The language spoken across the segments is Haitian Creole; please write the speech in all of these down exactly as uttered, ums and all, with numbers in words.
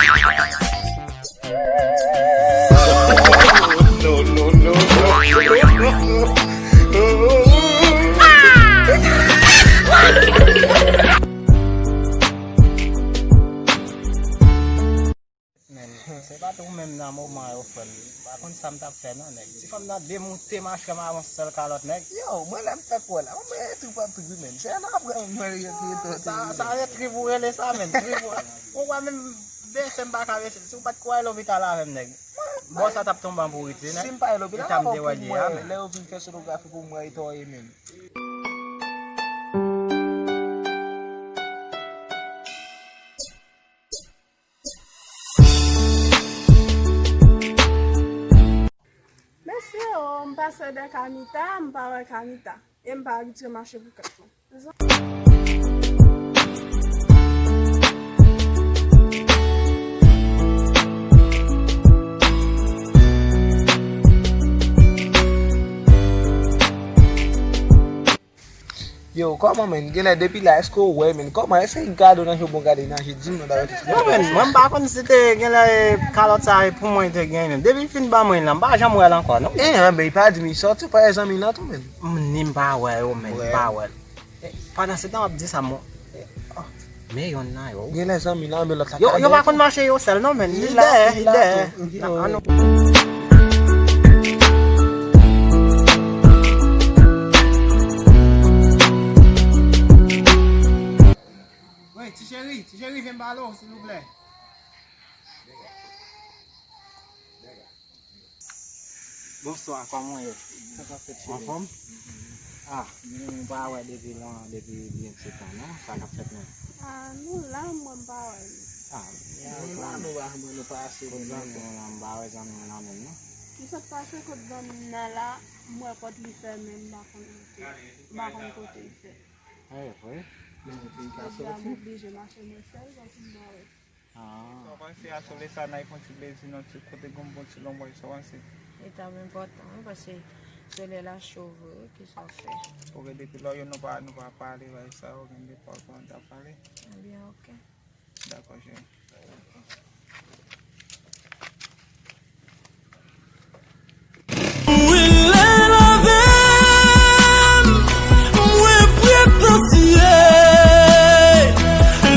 No, no, no, no. Men, se pa tou menm nan moman yo, frè m. M pa konn sa m t ap fè, non, nèg. Ti fanm nan demoute machè m avè yon sèl kalòt, nèg. Yo, mwen lè m fèk wè la, mwen trip ap trip wi, menm. Se nan apre mwen reyèt rete. Sa, sa se trip ou rele sa, menm. Trip ou. Ou wè menm bese m pa ka bese. Si w pa t kwè lopital avè m, nèg. Bò sa t ap tonbe an pouriti, nèg. Si m pa al lopital, etan m te wè l ye a, men. Lè yo vin fè sonografi pou mwen, etan w ye menm. Mesye o, m pase dè Kamita, m pa wè Kamita. E m pa abitye mache pou kèt mwen. Yo, kòman, menn? Genlè depi la, èske w wè, menn? Kòman? Èske gen kado nan je w, bon gade nan je? Di m non, dayè. Non, menn, mwen m pa konn si te genlè kalòt sa e pou mwen te genyen menm. Depi l fin ban mwen l lan, m pa janm wè l ankò, non. Eh, anben, pa di m li sòti, pa zanmi l lan tou, menn. M, ni m pa wè yo, menn, m pa wè l. Eh, pandan se tan w ap di sa, mwen. Eh, oh. Men yonn nan yo. Genlè zanmi l lan, men lòt la. Yo, yo pa konn mache yo sèl non, men. Li la, li la tou. Annou. Wi, ti cheri, ti cheri, vin pale w, silvouplè. Bonswa, kòman w ye? Sa k ap fèt, cheri? Anfòm? Ah, nou pa wè depi lon, depi byen ti tan, non? Sa k ap fèt menm? Ah, nou la, mwen m pa wè nou. Ah, nou la, nou pa, nou pa ase. Kot zanmi w lan, m pa wè zanmi w lan menm, non. Ki sa k pase kot zanmi m nan la, m wè pòt li fèmen, m pa konn kote, m pa konn kote l fè. Ah, e vre? Jodi a, m oblije mache mwen sèl, paske m pa wè. Ah. Sa w panse a Solesa, n a fè yon ti plezi nan ti kote gon bon ti lonbray, sa w panse? Li t ap enpòtan, wi, paske solèy la cho vre, wi, kisa w fè? Ok, depi lò yo nou pa, nou pa pale, bay sa yo, gen de pòl pou nou ta pale. Ebyen, ok. Dakò, cheri. Wi, lè l avè m, mwen pretansyè,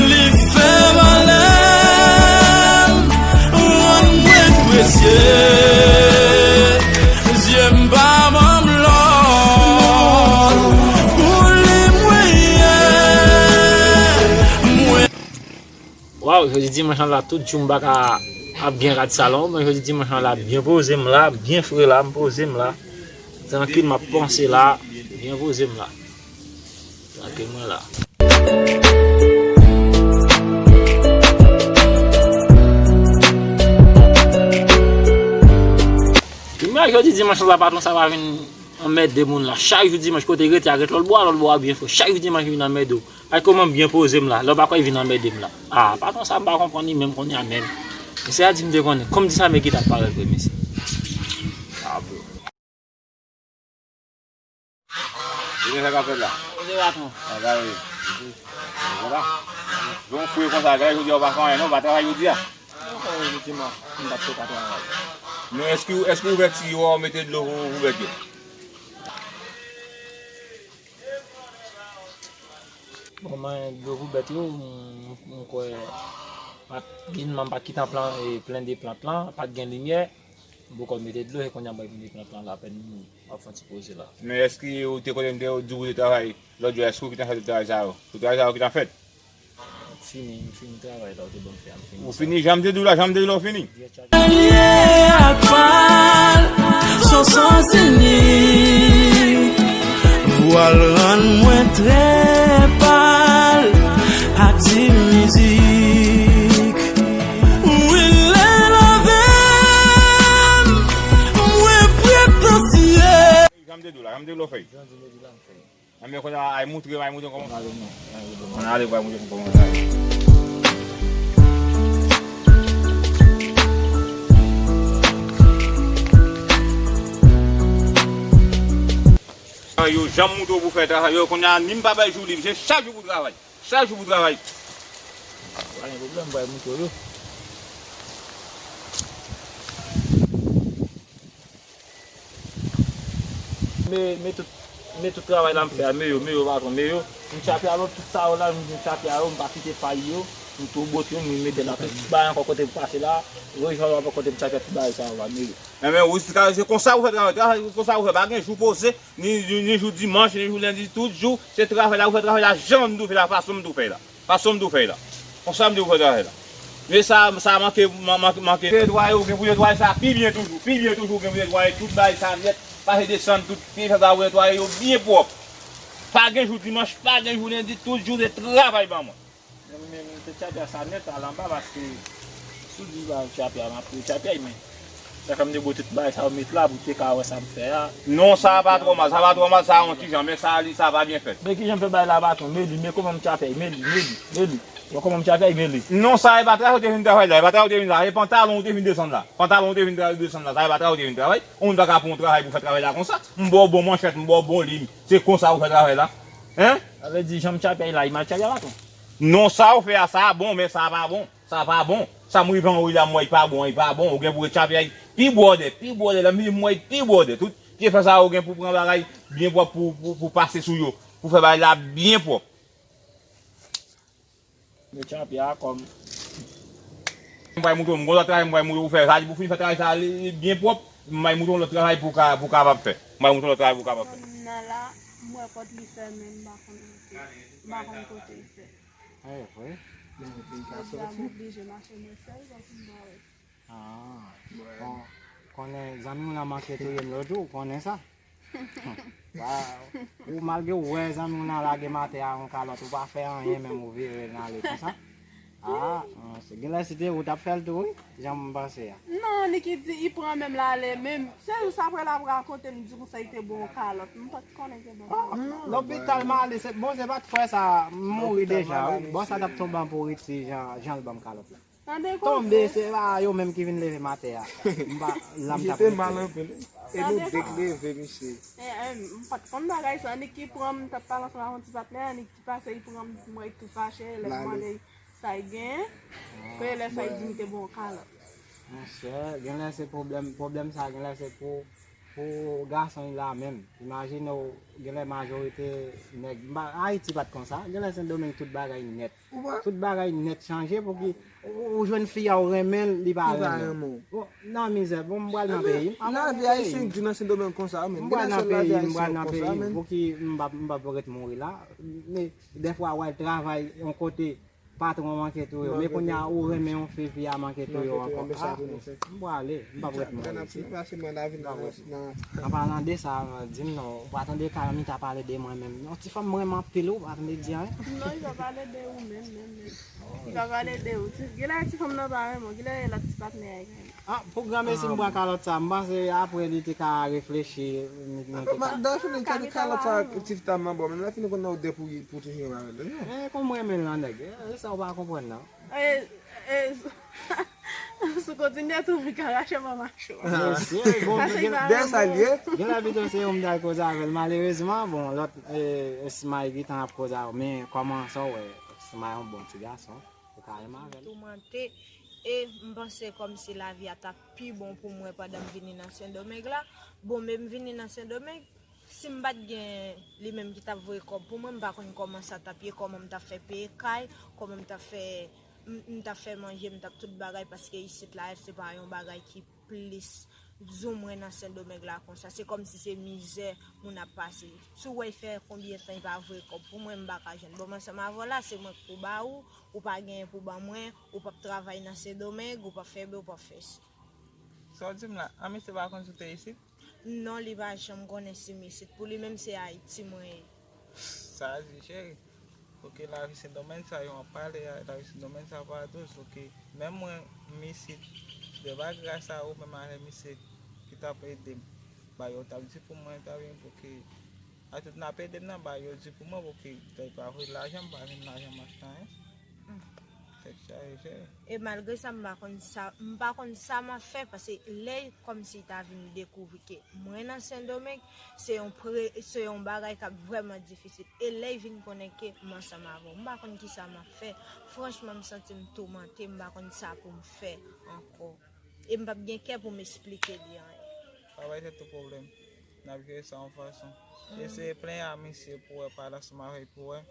li fè malè m, rann mwen presye, zye m pa ban m lòt, pou li mwen ye, mwen Waw, jodi dimanch lan la, tout jou m pa ka ap gen rad salon, men jodi dimanch lan la, byen poze m la, byen fre la, m poze m la. Trankil, m ap panse la, byen poze m la. Trankil, mwen la. Jodi dimanch lan, patwon sa va vin anmède moun la. Chak jou dimanch, kote rete a, ret lòt bò a, lòt bò a byen fre. Chak jou dimanch, vin anmède w. Ay, kòman m byen poze m la, lè w pa kwè vin anmède m la. Ah, patwon sa m pa konprann li menm kounye a menm. Mesye a di m te konnen. Kòm di sa, men ki t ap parèt vre, mesye. Ah, bro. Ki sa k ap fèt la? Kote patwon? Ah, gade. Vwala. Jan w fre konsa, gade jodi a w pa fè anyen non, w pa travay jodi a. Mwen kwè jodi dimanch, m t ap tou ka travay. Men èske, èske ouvèti yo a w mete dlo pou ouvèt yo? Bon, mwen, dlo pou bèt yo, m, m kwè, pa t, genlman pa t kite plan, e, plen de plant lan, pa t gen limyè, m poko mete dlo, e kounye a mwen mete plant lan la, apèn m ap fè yon ti poze la. Men èske ou te konnen m te di w pou te travay lòt jou, èske ou gentan fè tout travay sa yo? Tout travay sa yo gentan fèt? Fini, m fini travay la, ou te ban m fè a, m fini. Ou fini, jan m te di w la, jan m te di w la, ou fini. Ye ak pal, son sans inik. Vwal rann mwen trè pal ak ti mizik. Wi, lè l avè m, mwen pretansyè. Jan m te di w la, jan m te di w la, ou fè. Jan m te di w la, m fè. Anben, kounye a, ay moutre m, ay moutre m kòman. Ann ale non, ann ale, ay moutre m kòman sa ye. Yo, jan m moutre w pou fè travay yo, kounye a, ni m pa bay jou lib, se chak jou pou travay. Chak jou pou travay. Pa gen pwoblèm, m pral moutre w yo. Men, men tout, men tout travay la m fè a, men yo, men yo, patwon, men yo. M tchape a lòt, tout sa yo la, m tchape a yo, m pa kite pay yo, m tou bote yo, m mete la, tout bagay ankò kote pou pase la, rejwenn ankò kote m tchape a tout bagay sa yo la, men yo. Men, men, wi, se konsa ou fè travay, travay, konsa ou fè, pa gen jou poze, ni, ni, ni jou dimanch, ni jou lendi, tout jou, se travay la, ou fè travay la, jan m tou fè la, fason m tou fè la. Fason m tou fè la. Konsa m di w fè travay la. Men sa, sa manke, man- manke, manke. Netwaye, ou gen pou netwaye sa pi byen toujou. Pi byen toujou, ou gen pou netwaye tout bagay sa nèt. Pase desann, tout pye fè sa ou netwaye yo byen pwòp. Pa gen jou dimanch, pa gen jou lendi, tout jou se travay ban mwen. Men, men, men, se tchape a sa nèt al anba paske si w di ba tchape a, m ap tchape a, men. Sa fè m te bote tout bagay sa yo met la pou te ka wè sa m fè a. Non, sa pa twò mal, sa pa twò mal, sa yon ti jan, men sa li, sa pa byen fèt. Men kijan m fè bagay la patwon, men li, men kòman m tchape, men li, men li, men li. Wè kòman m tchape, men li. Non, sa e pa travay ou te vin travay la, e pa travay ou te vin la, e pantalon ou te vin desann la. Pantalon ou te vin tra- desann la, sa e pa travay ou te vin travay. Ou moun pa ka pran yon travay pou fè travay la konsa. M ba w bon manchèt, m ba w bon lim. Se konsa ou fè travay la. Hein? Sa vle di jan m tchape la, li mal tchape a patwon. Non, sa ou fè a, sa bon, men sa pa bon. Sa pa bon. Sa m rive anwo la, m wè li pa bon, li pa bon. Ou gen pou retchape a pi bwòdè, pi bwòdè. Lè m vini m wè li pi bwòdè. Tout pye fè sa ou gen pou pran bagay byen pwòp pou, pou, pou pase sou yo. Pou fè bagay la byen pwòp. Retchape a kòm. M pral moutre w, m gon lòt travay, m pral moutre w fè. Sa di pou fin fè travay sa li, li byen pwòp. M pral moutre w lòt travay pou ka, pou kapab fè. M pral moutre w lòt travay pou kapab fè. Nan la, m wè pòt li fèmen, m pa konn kote. M pa konn kote li fè. E vre. Jodi a m oblije mache mwen sèl paske m pa wè. Ah. Bon, konnen zanmi w lan manke touye m lòt jou, ou konnen sa. Waw. Ou malgre w wè zanmi w lan lage m atè a yon kalòt, ou pa fè anyen menm ou vire l ale konsa. Ah, se genlè si te ou t ap fè l tou wi, jan m panse a. Non, Niki di, li pran menm l ale menm. Se jis apre l ap rakonte m di konsa li te bon kalòt. M pa t konnen te bon kalòt. Lopital m ale, se, bon, se pa t frè sa, m mouri deja wi. Bòs la t ap tonbe an pouri ti jan, jan l ban m kalòt la. Tande konsa. Tonbe, se pa yo menm ki vin leve m atè a. M pa, la m t ap rete. Misye te mal anpil. E nou de k leve misye. Eh, eh, m pa t konn bagay sa, Niki pran m, m t ap pale ansanm ak yon ti patnè, Niki pase, li pran m, m wè li tou fache, lè m mande sa l gen, kounye lè sa l di m te bon kalòt. Monchè, genlè se pwoblèm, pwoblèm sa, genlè se pou, pou gason li la menm. Imajine w, genlè majorite nèg, m pa, Ayiti pa t konsa, genlè Sendomeng tout bagay nèt. Tout bagay nèt chanje pou ki ou, ou jwenn fi a ou renmen l, li pa renmen w. Bon, nan mizè, bon, m pral nan peyi m. Lavi ayisyen di nan Sendomeng konsa, men. M pral nan peyi m, m pral nan peyi m, pou ki m pa, m pa pou ret mouri la. Men, dèfwa, w al travay yon kote, patwon manke touye w. Men kounye a, ou renmen yon fi, fi a manke touye w ankò. Ah, m prale, m pa pou ret mouri isit. An palan de sa, di m non, ou pa tande Carmita pale de mwen menm. Yon ti fanm m renmen anpil, ou pa tande di anyen. Non, li pa pale de ou menm, menm, menm. Li pa pale de ou. Ti, genlè ti fanm nan pa renmen w, genlè e lòt ti patnè a ki renmen w. Ah, pou granmesi m pran kalòt sa, m panse apre li te ka reflechi, li, li te ka. Dayè fini tande kalòt sa ti fi ta nan bò, men lè fini konn nan ou de pou, pou toujou renmen avè l, non. Eh, kòm renmen l nan nèg, eh, e sa ou pa konprann nan. Eh, eh, si w kontinye tou, m ka rache mwen mache w. Mesye, bon, dèyè sa l ye. Genlè pito se yon m t al koze avè l. Malerezman, bon, lòt, eh, Smay gentan ap koze avè l. Men kòman sa w wè, Smay yon bon ti gason. Ou ka renmen avè l. Toumante, e m panse kòmsi lavi a t ap pi bon pou mwen pandan m vini nan Sendomeng la. Bon, men m vini nan Sendomeng, si m pa t gen li menm ki t ap voye kòb pou mwen, m pa konn kòman sa t ap ye, kòman m t ap fè peye kay, kòman m t ap fè, m, m t ap fè manje, m t ap tout bagay, paske isit la, se pa yon bagay ki plis di w mwen nan Sendomeng la konsa. Se kòmsi se mizè moun ap pase. Si w wè l fè konbyen tan li pa voye kòb pou mwen, m pa ka jwenn. Bon, m ansanm avè w la, se mwen k pou ba ou, ou pa genyen pou ban mwen, ou p ap travay nan Sendomeng, ou p ap fè byen, ou p ap fè si. Sa w di m la, an misye pa konn si w te isit? Non, li pa janm konnen si m isit. Pou li menm, se Ayiti mwen ye. Sa di, cheri. Oke, lavi Sendomeng sa yo ap pale a, lavi Sendomeng sa pa dous, oke. Menm mwen, m isit, se pa gras a ou menm avè misye ki t ap ede m. Ba yo t ap di pou mwen, t ap vin pou ki, a tout n ap ede m nan, ba yo di pou mwen, pou ki, tèl pa voye lajan, m pa jwenn lajan, m achte anyen. Tèt chaje, cheri. E malgre sa, m pa konn sa, m pa konn sa m ap fè, paske lè kòmsi ta vin dekouvri ke mwen nan Sendomeng, se yon pre, se yon bagay k ap vrèman difisil. E lè l vin konnen ke m ansanm avè w, m pa konn kisa m ap fè. Franchman, m santi m toumante, m pa konn sa pou m fè ankò. E m p ap gen kè pou m esplike li anyen. Pa bay tèt ou pwoblèm. N ap jere sa yon fason. Eseye plenyen a misye pou wè, pale ansanm avè l pou wè.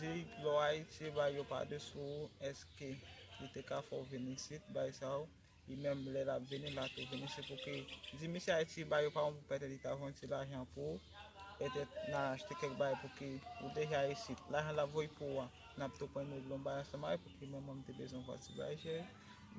Di l lè w Ayiti, bagay yo pa de sou ou, èske li te ka fè w vin isit, bagay sa yo. Li menm lè l ap vini, l a tou vini, se pou ki di misye Ayiti, bagay yo pa bon pou pètèt li ta jwenn ti lajan pou ou, pètèt n a achte kèk bagay pou ki ou deja isit. Lajan l ap voye pou ou a, n ap tou pran nou yon bagay ansanm avè l pou ki menm mwen m te bezwen fè ti bagay, cheri.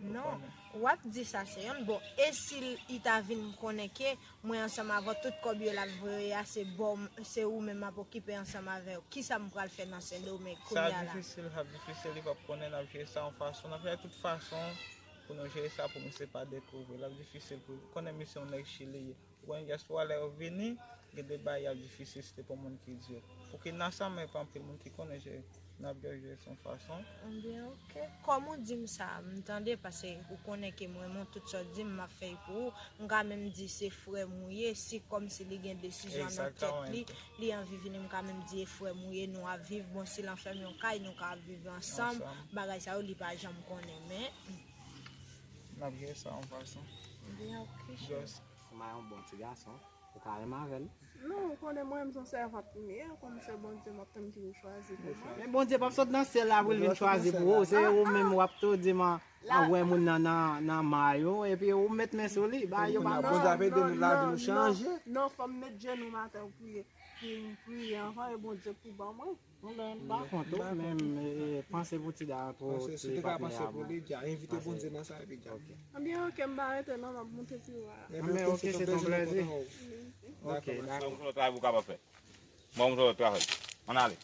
Non, w ap di sa se yonn. Bon, e si l, li ta vin konnen ke mwen ansanm avè w, tout kòb yo l ap voye a, se bò m, se ou menm m ap okipe ansanm avè w. Kisa m pral fè nan Sendomeng kounye a la? Sa difisil, sa difisil, li p ap konnen, n ap jere sa yon fason, n ap fè tout fason pou nou jere sa, pou misye pa dekouvri. L ap difisil pou, ou konnen misye yon nèg Chili ye. Ou konnen dyaspora lè yo vini, gen de bagay y ap difisil, se te pou moun ki di yo. Fouki nan sa, men pa anpil moun ki konnen, se n ap jere, jere sa yon fason. Ebyen, oke. Kòm ou di m sa, m tande, paske ou konnen ke m renmen w, tout sa w di m, m ap fè l pou ou. M ka menm di se frè m ou ye, si kòmsi li gen desizyon nan tèt li, li anvi vini, m ka menm di e frè m ou ye, nou ap viv, bon, si l anfèmen yon kay, nou ka ap viv ansanm, bagay sa yo, li pa janm konnen, men n ap jere sa yon fason. Ebyen, oke, cheri. Just. Kòm a yon bon ti gason, ou ka renmen avè l. Non, ou konnen mwen, m se yon sèvant m ye, kòm se Bondye m ap tann ki pou chwazi pou mwen. Men Bondye p ap sot nan syèl la pou l vin chwazi pou ou, se ou menm w ap tou di m, a, wè moun nan nan, nan may ou, epi ou met men sou li, bagay yo pa konsa. Bondye ap ede nou, lavi nou chanje. Non, fò m met jenou m atè pou priye, pou m priye anvan e Bondye pou ban mwen. Bon, ben, m pa kont ou, men, e, panse pou ti da, pou ti patnè a mwen. Panse, si w te ka panse pou li, dja, envite Bondye nan sa, epi dja. Ebyen, oke, m pa rete non, m ap monte pi wo a. Ebyen, oke, se yon plèzi. Oke, dakò. Bon, m travay pou w kapab fè. Bon, m travay. Ann ale.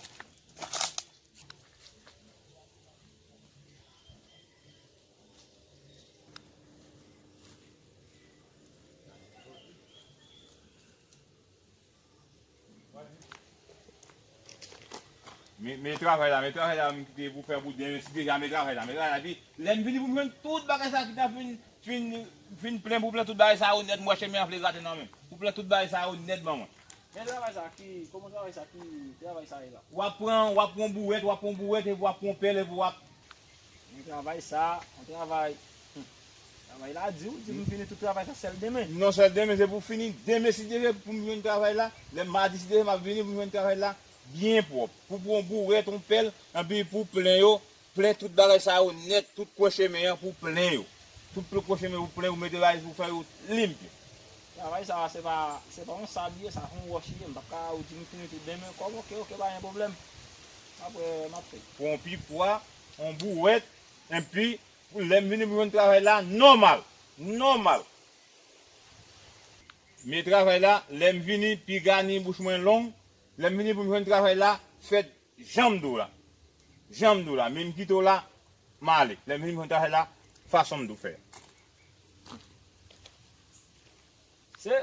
Men, men travay la, men travay la, m kite pou fè pou demen, si deja men travay la, men travay la, epi lè m vini pou m jwenn tout bagay sa ki ta fin, fin, fin plen, pou plen tout bagay sa yo nèt, m wè chemen an vle grate nan men m. Pou plen tout bagay sa yo nèt ban mwen. Men travay sa ki, kòman travay sa ki, travay sa ye la? W ap pran, w ap pran yon bouwèt, w ap pran yon bouwèt, epi w ap pran yon pèl, epi w ap Men travay sa, yon travay, hmm, travay la di, ou di m fini tout travay sa sèl demen. Non, sèl demen, se pou fini demen, si Dye vle, pou m jwenn travay la. Lè madi, si Dye vle, m ap vini pou m jwenn travay la byen pwòp. Pou pran yon bouwèt, yon pèl, epi pou plen yo, plen tout bagay sa yo nèt, tout kwen chemen an, pou plen yo. Tout kwen chemen pou plen, pou mete bagay, pou fè yo limpyo. Travay sa a, se pa, se pa yon sab li ye, sa se yon wòch li ye. M p ap ka ou di m fini tout demen. Kòm, oke, oke, pa gen pwoblèm. Apre, m ap fè. Pran yon pikwa, yon bouwèt, epi pou lè m vini pou jwenn travay la, nòmal. Nòmal. Men travay la, lè m vini, piga ni bouch mwen long. Lè m vini pou m jwenn travay la, fèt jan m di w la. Jan m di w la, men m kite w la, m ale. Lè m vini m jwenn travay la, fason m di w fè. Se,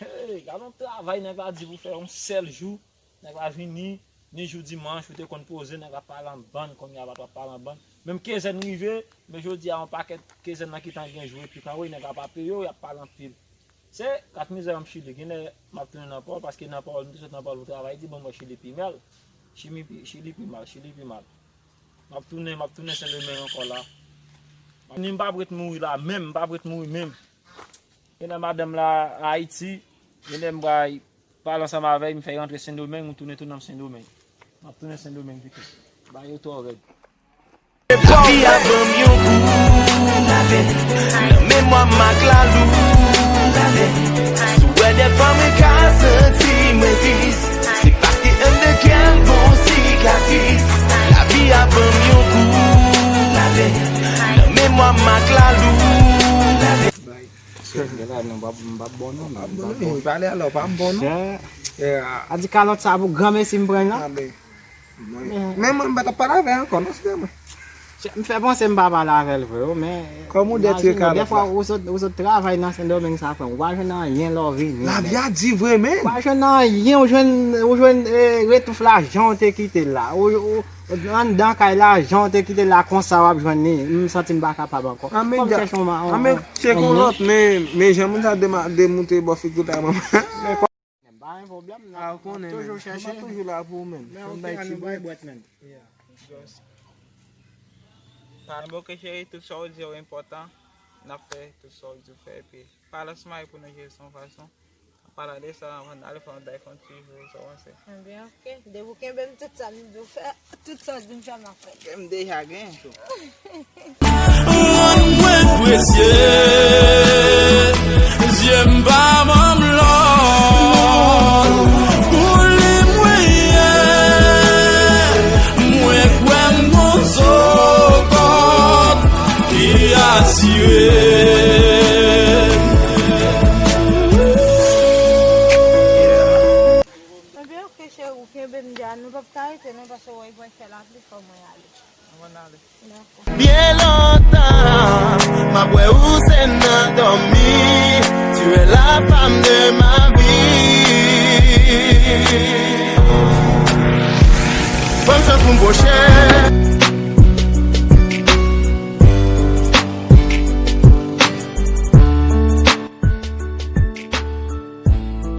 hey, gade yon travay nèg la di pou fè yon sèl jou, nèg la vini, ni jou dimanch, ou te konn poze, nèg la pale an bann, kounye a pa t ap pale an bann. Menm kenzenn rive, men jodi a yon pakèt kenzenn nan ki tan gen jou epi kanwe, nèg la pa peye w, y ap pale anpil. Se kat mizè m ap chile. Genlè m ap tounen nan pòl, paske nan pòl, m te sot nan pòl pou travay, di bon, mwen chile pi mal. Chimi pi, chili pi mal, chili pi mal. M ap tounen, m ap tounen Sendomeng ankò la. Ni m p ap ret mouri la menm, m p ap ret mouri menm. Genlè madanm la Ayiti, genlè m bay pale ansanm avè l, m fè l rantre Sendomeng, m tounen tou nan Sendomeng. M ap tounen Sendomeng pito. Bagay yo twò rèd. Lavi a ban m yon kou nan memwa m ak lalou. Si w wè dèfwa mwen ka santi mwen tris, se paske anndan kè m gon sikatris. Lavi a ban m yon kou nan memwa m ak lalou. Chèf, genlè non, m p ap, m p ap bon non, men. M p ap bon non, men. Pale alò, pa m bon non. Chèf. A di kalòt sa pou granmesi m pran la. Men mwen, m pa t ap pale avè l ankò, non, se mwen. Chèf, m fè panse m pa pale avè l vre, wi, men. Kòm ou dèt ye kalòt la. Dèfwa, ou sot, ou sot travay nan Sendomeng sa fè, ou pa jwenn anyen lè w vini. Lavi a di vre, men. Ou pa jwenn anyen, ou jwenn, ou jwenn, eh, retouf lajan w te kite la. Ou, ou, anndan kay la, jan w te kite l la, konsa w ap jwenn li. M santi m pa kapab ankò. Fò m chèche yon ma-, yon, yon, yon moun. Men, men jan moun sa dema-, demoute bò figi w la, manman. Pa gen pwoblèm, n ap toujou chèche. M ap toujou la pou ou, menn. Fò m bay ti bwèt, menn. Just. Pa gen pwoblèm, cheri, tout sa w di yo enpòtan. N ap fè tout sa w di w fè, epi pale ansanm avè l pou nou jere sa yon fason. Pale de sa, ann ale fè yon day, fè yon ti jou, sa w panse? Ebyen, ok. Depi w kenbe m, tout sa m di w fè, tout sa w di m fè, m ap fè. Kè m deja gen. Moun mwen presye, zye m pa manm lòt. Pou li mwen ye, mwen kwè m gon zokòt ki asire. Ebyen, ok, cheri, ou kenbe m dja. Nou p ap ka rete, non, paske w wè, l pral fè lapli, fò mwen ale. Ann ale. Byen lontan, m ap wè ou se nan dòmi. Tu es la femme de ma vie. Ban m chans pou m pwoche